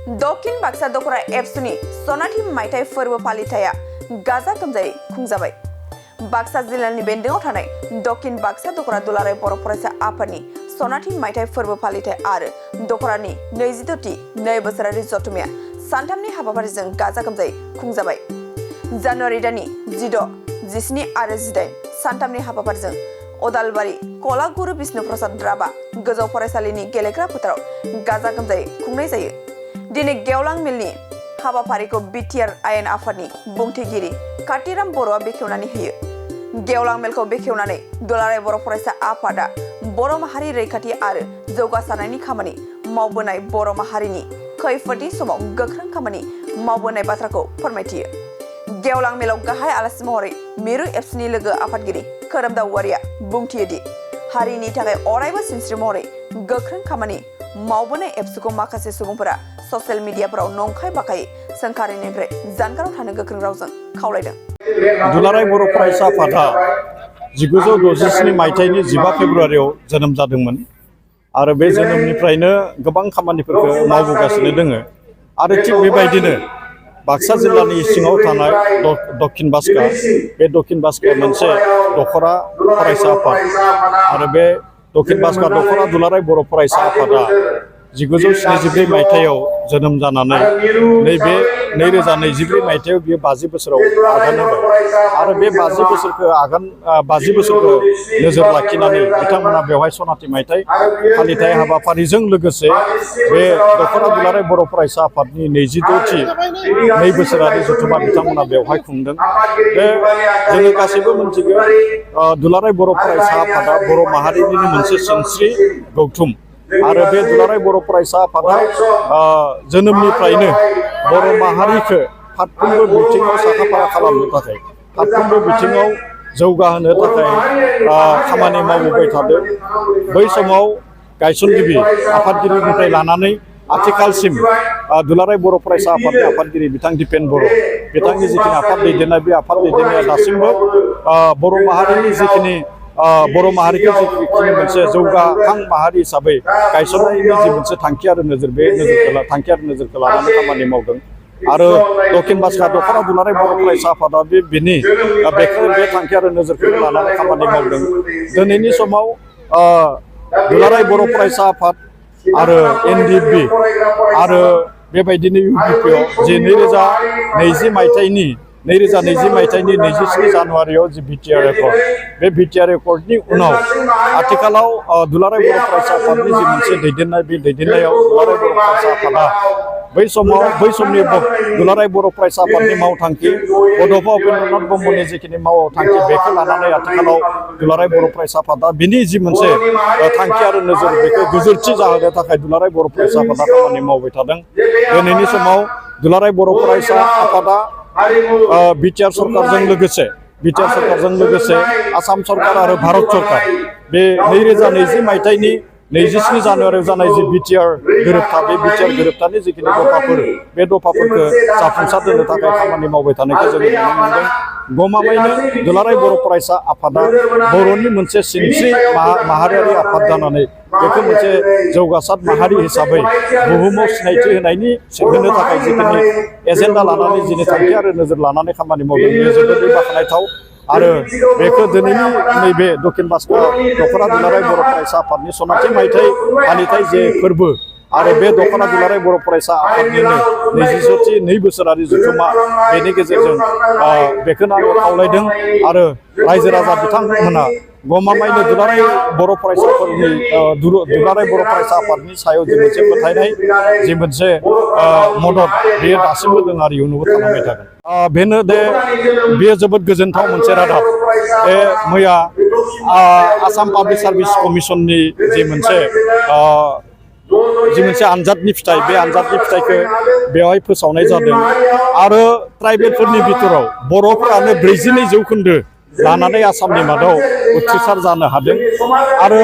दक्षिण बाक्सा दख'रा एबसुनि सनाथि मायथाइ फोरबो फालिथाया गाजा गोमजायै खुंजाबाय। बाक्सा जिल्लानि बेन्दोङाव थानाय दक्षिण बाक्सा दख'रा दुलाराय बर' फरायसा आफादनि सनाथि मायथाइ फोरबो फालिथाय आरो दख'रानि 26थि नै बोसोरारि जथुमाया सानथामनि हाबाफारिजों गाजा गोमजायै खुंजाबाय। जानुवारि दाननि 16, 17 आरो 18 सानथामनि हाबाफारिजों अदालबारि कलागुरु बिष्णु प्रसाद राभा गोजौ फरायसालिनि गेलेग्रा फोथाराव गाजा गोमजायै खुंनाय जायो। दिनै गेवलां मेलनि हाबाफारिखौ बिटिआर आयेन आफादनि बुंथिगिरि कातिराम बर'आ बेखेवनानै होयो। गेवलां मेलखौ बेखेवनानै दुलाराय बर' फरायसा आफादा बर' माहारि रैखाथि आरो जौगासारनायनि खामानि मावबोनाय बर' माहारिनि खैफोदनि समाव गोख्रों खामानि मावबोनाय बाथ्राखौ फोरमायथियो। गेवलां मेलाव गाहाय आलासि महरै मिरु एबसुनि लोगो आफादगिरि खोरोमदाव औवारिया बुंथियोदि हारिनि थाखाय अरायबो सिनस्रि महरै गोख्रों खामानि मावबोनाय एबसुखौ माखासे सुबुंफोरा ससियेल मिडियाफोराव नंखाय बाखायै सोंखारिनिफ्राय जानगाराव थानो गोख्रों रावजों खावलायदों। दुलाराय बर' फरायसा आफादा 1967 मायथाइनि 15 फेब्रुवारियाव जोनोम जादोंमोन आरो बे जोनोमनिफ्रायनो गोबां खामानिफोरखौ मावबोगासिनो दोङो आरो थिग बेबायदिनो बाक्सा जिल्लानि सिङाव थानाय दक्षिण बाक्सा बे दक्षिण बाक्साया मोनसे दख'रा फरायसा आफाद आरो बे दक्षिण बाक्सा दख'रा दुलाराय बर' फरायसा आफादा 1972 मायथाइयाव जोनोम जानानै नैबे 2024 मायथाइयाव बियो 50 बोसोराव आगान होबाय आरो बे 50 बोसोरखौ नोजोर लाखिनानै बिथांमोना बेवहाय सनाथि मायथाइ फालिथाय हाबाफारिजों लोगोसे बे दख'रा दुलाराय बर' फरायसा आफादनि 26थि नै बोसोरारि जथुमा बिथांमोना बेवहाय खुंदों। बे जोङो गासैबो मिथिगौ दुलाराय बर' फरायसा आफादा बर' माहारिनिनो मोनसे सिनस्रि गौथुम आरो बे दुलाराय बर' फरायसा आफादा जोनोमनिफ्रायनो बर' माहारिखौ फारफ्रोमबो बिथिङाव साखा-फारा खालामनो थाखाय फारफ्रोमबो बिथिङाव जौगाहोनो थाखाय खामानि मावबोबाय थादों। बै समाव गायसनगिरि आफादगिरिनिफ्राय लानानै आथिखालसिम दुलाराय बर' फरायसा आफादनि आफादगिरि बिथां दिपेन बर' बिथांनि जिखिनि आफाद दैदेननाय बे आफाद दैदेननाया दासिमबो बर' माहारिनि जिखिनि बर' माहारिखौ जिखिनि मोनसे जौगाखां माहारि हिसाबै गायसननायनि जि मोनसे थांखि आरो नोजोर बे नोजोरखौ लानानै खामानि मावदों आरो दक्षिण बाक्सा दख'रा दुलाराय बर' फरायसा आफादा बे थांखि आरो नोजोरखौ लानानै खामानि मावदों। दिनैनि समाव दुलाराय बर' फरायसा आफाद आरो एनडिएफबि आरो बेबायदिनो इउपिपिअ जि 2020 मायथाइनि 27 जानुवारियाव जि बिटिआर एकर्ड बे बिटिआर एकर्डनि उनाव आथिखालाव दुलाराय बर' फरायसा आफादनि जि मोनसे दैदेननाय बे दैदेननायाव दुलाराय बर' फरायसा आफादा बै समनि दुलाराय बर' फरायसा आफादनि मावथांखि बड'फा उपेन्द्रनाथ ब्रह्मनि जिखिनि मावथांखि बेखौ लानानै आथिखालाव दुलाराय बर' फरायसा आफादा बिनि जि मोनसे थांखि आरो नोजोर बेखौ गोजोरथि जाहोनो थाखाय दुलाराय बर' फरायसा आफादा खामानि मावबाय थादों। दिनैनि समाव दुलाराय बर' फरायसा आफादा बिटिआर सरकारजों लोगोसे आसाम सरकार आरो भारत सरकार बे 2020 मायथाइनि 27 जानुवारियाव जानाय जि बिटिआर गोरोबथा बे बिटिआर गोरोबथानि जिखिनि दफाफोर बे दफाफोरखौ जाफुंसार होनो थाखाय खामानि मावबाय थानायखौ जों नुनो मोनदों। गमामायैनो दुलाराय बर' फरायसा आफादा बर'नि मोनसे सिनस्रि माहारियारि आफाद जानानै बेखौ मोनसे जौगासार माहारि हिसाबै बुहुमाव सिनायथि होनो थाखाय जिखिनि एजेन्डा लानानै जिनि थांखि आरो नोजोर लानानै खामानि मावदों बेयो जोबोद बाख्नायथाव आरो बेखौ दिनैनि नैबे दक्षिण बाक्सा दख'रा दुलाराय बर' फरायसा आफादनि सनाथि मायथाइ फालिथाय जे फोरबो आरो बे दख'रा दुलाराय बर' फरायसा आफादनिनो 26थि नै बोसोरारि जथुमा बेनि गेजेरजों बेखौनो आङो खावलायदों आरो रायजो राजा बिथांमोना गमामायैनो दुलाराय बर' फरायसा आफादनि सायाव जि मोनसे फोथायनाय जि मोनसे मदद बेयो दासिमबो दं आरो इयुनावबो थालांबाय थागोन। बेयो जोबोद गोजोनथाव मोनसे रादाब। बे मैया आसाम पाब्लिक सार्भिस कमिसननि जि मोनसे आनजादनि फिथाइ बे आनजादनि फिथाइखौ बेवहाय फोसावनाय जादों आरो ट्राइबेलफोरनि बिथोराव बर'फोरानो 42% लानानै आसामनि मादाव उथ्रिसार जानो हादों आरो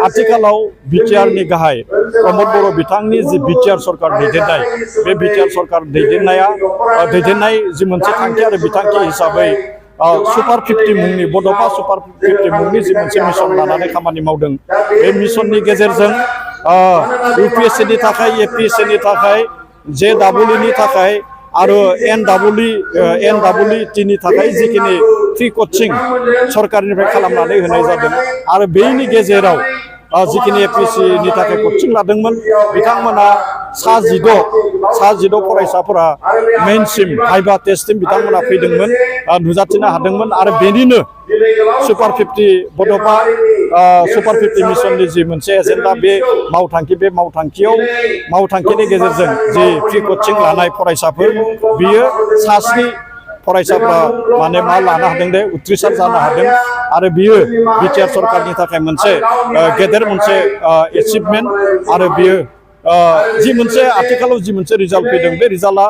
आथिखालाव बिटिआरनि गाहाय प्रमद बर' बिथांनि जि बिटिआर सरकार दैदेननाय बे बिटिआर सरकार दैदेननाय जि मोनसे थांखि आरो बिथांखि हिसाबै सुपार 50 मुंनि बड'फा सुपार 50 मुंनि जि मोनसे मिशन लानानै खामानि मावदों। बे मिशननि गेजेरजों इउपिएससिनि थाखाय एपिएससिनि थाखाय JEE नि थाखाय आरो NEET नि थाखाय जिखिनि फ्रि कचिं सरकारनिफ्राय खालामनानै होनाय जादों आरो बेनि गेजेराव जिखिनि APSC नि थाखाय कचिं लादोंमोन बिथांमोना सा 16 फरायसाफोरा मेइनसिम भाइभा टेस्टसिम बिथांमोना फैदोंमोन नुजाथिनो हादोंमोन आरो बेनिनो सुपार 50 बड'फा सुपार 50 मिशननि जि मोनसे एजेन्डा बे मावथांखिनि गेजेरजों जि फ्रि कचिं लानाय फरायसाफोर बियो सा 7 फरायसाफ्रा माने मा लानो हादों दे उथ्रिसार जानो हादों आरो बियो बिटिआर सरकारनि थाखाय मोनसे गेदेर मोनसे एचिभमेन्ट आरो बियो जि मोनसे आथिखालाव जि मोनसे रिजाल्ट फैदों बे रिजाल्टआ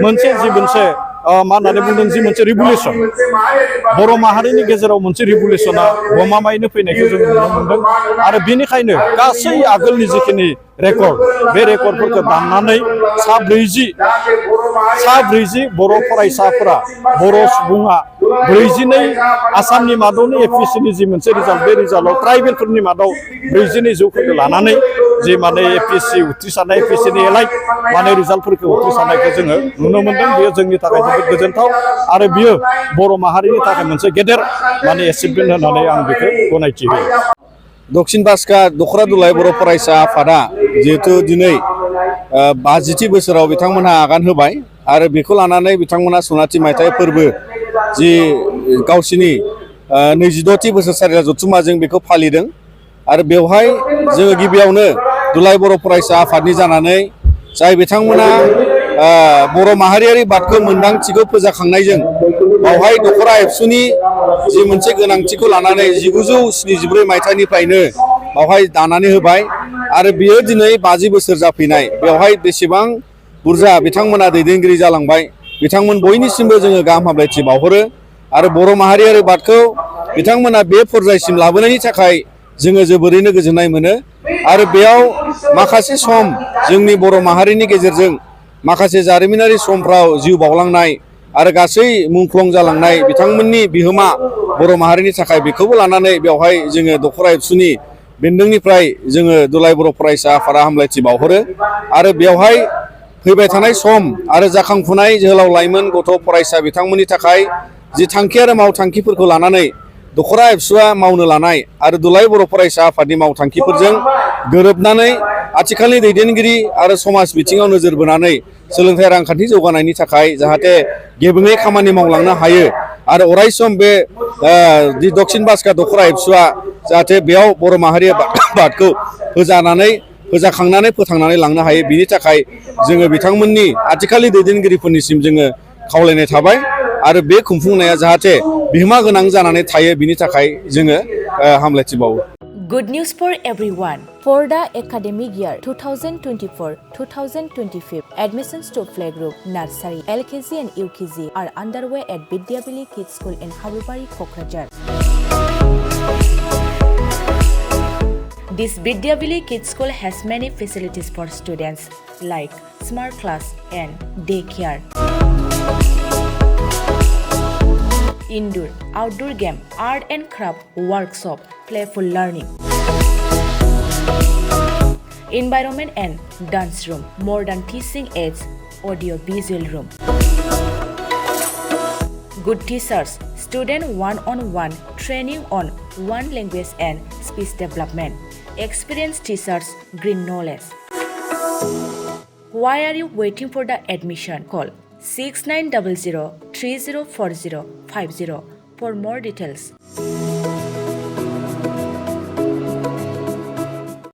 मोनसे जि मोनसे मा होननानै बुंदों जि मोनसे रिभुलेसन बर' माहारिनि गेजेराव मोनसे रिभुलेसना गमामायैनो फैनायखौ जों नुनो मोनदों आरो बेनिखायनो गासै आगोलनि जिखिनि रेकर्ड बे रेकर्डफोरखौ दाननानै सा 40 बर' फरायसाफोरा बर' सुबुङा 42 आसामनि मादावनो APSCनि जि मोनसे रिजाल्ट बे रिजाल्टआव ट्राइबेलफोरनि मादाव 42% लानानै जि माने APSC उथ्रिसारनाय APSCनि एलाइट माने रिजाल्टफोरखौ उथ्रिसारनायखौ जोङो नुनो मोनदों बेयो जोंनि थाखाय जोबोद गोजोनथाव आरो बियो बर' माहारिनि थाखाय मोनसे गेदेर माने एचिभमेन्ट होननानै आं बेखौ गनायथि होयो दक्षिण बाक्सा दख'रा दुलाराय बर' फरायसा आफादा जिहेतु दिनै 50थि बोसोराव बिथांमोनहा आगान होबाय आरो बेखौ लानानै बिथांमोना सनाथि मायथाइ फोरबो जि गावसिनि 26थि बोसोरसालियाव जथुम्माजों बेखौ फालिदों आरो बेवहाय जोङो गिबियावनो दुलाराय बर' फरायसा आफादनि जानानै जाय बिथांमोना बर' माहारियारि बादखौ मोनदांथिखौ फोजाखांनायजों बावहाय दख'रा एबसुनि जि मोनसे गोनांथिखौ लानानै 1974 मायथाइनिफ्रायनो बावहाय दानानै होबाय आरो बियो दिनै 50 बोसोर जाफैनाय बेवहाय बेसेबां बुरजा बिथांमोना दैदेनगिरि जालांबाय बिथांमोन बयनिसिमबो जोङो गाहाम हामलायथि बावहरो आरो बर' माहारियारि बादखौ बिथांमोना बे पर्यायसिम लाबोनायनि थाखाय जोङो जोबोरैनो गोजोननाय मोनो आरो बेयाव माखासे सम जोंनि बर' माहारिनि गेजेरजों माखासे जारिमिनारि समफ्राव जिउ बावलांनाय आरो गासै मुंख्लं जालांनाय बिथांमोननि बिहोमा बर' माहारिनि थाखाय बेखौबो लानानै बेवहाय जोङो दख'रा एबसुनि बेन्दोंनिफ्राय जोङो दुलाराय बर' फरायसा आफादा हामलायथि बावहरो आरो बेवहाय फैबाय थानाय सम आरो जाखांफुनाय जोहोलाव लाइमोन गथ' फरायसा बिथांमोननि थाखाय जि थांखि आरो मावथांखिफोरखौ लानानै दख'रा एबसुआ मावनो लानाय आरो दुलाराय बर' फरायसा आफादनि मावथांखिफोरजों गोरोबनानै आथिखालनि दैदेनगिरि आरो समाज बिथिङाव नोजोर बोनानै सोलोंथाइ रांखान्थि जौगानायनि थाखाय जाहाथे गेबेङै खामानि मावलांनो हायो आरो अरायसम बे दक्षिण बाक्सा दख'रा एबसुआ जाहाथे बेयाव बर' माहारिया बादखौ फोजाखांनानै फोथांनानै लांनो हायो बिनि थाखाय जोङो बिथांमोननि आथिखालनि दैदेनगिरिफोरनिसिम जोङो खावलायनाय थाबाय आरो बे खुंफुंनाया जाहाथे बिहोमा गोनां जानानै थायो बिनि थाखाय जोङो हामलायथि बावो Good news for everyone. For the academic year 2024-2025, admissions to playgroup, nursery, LKG and UKG are underway at Vidyavili Kids School in Habubari, Kokrajhar. This Vidyavili Kids School has many facilities for students like smart class and daycare. Indoor, outdoor game, art and craft workshop, playful learning, environment and dance room, modern teaching aids, audio visual room. Good teachers, student one-on-one training on one language and speech development. Experienced teachers, green knowledge. Why are you waiting for the admission? Call 6900 304050 for more details.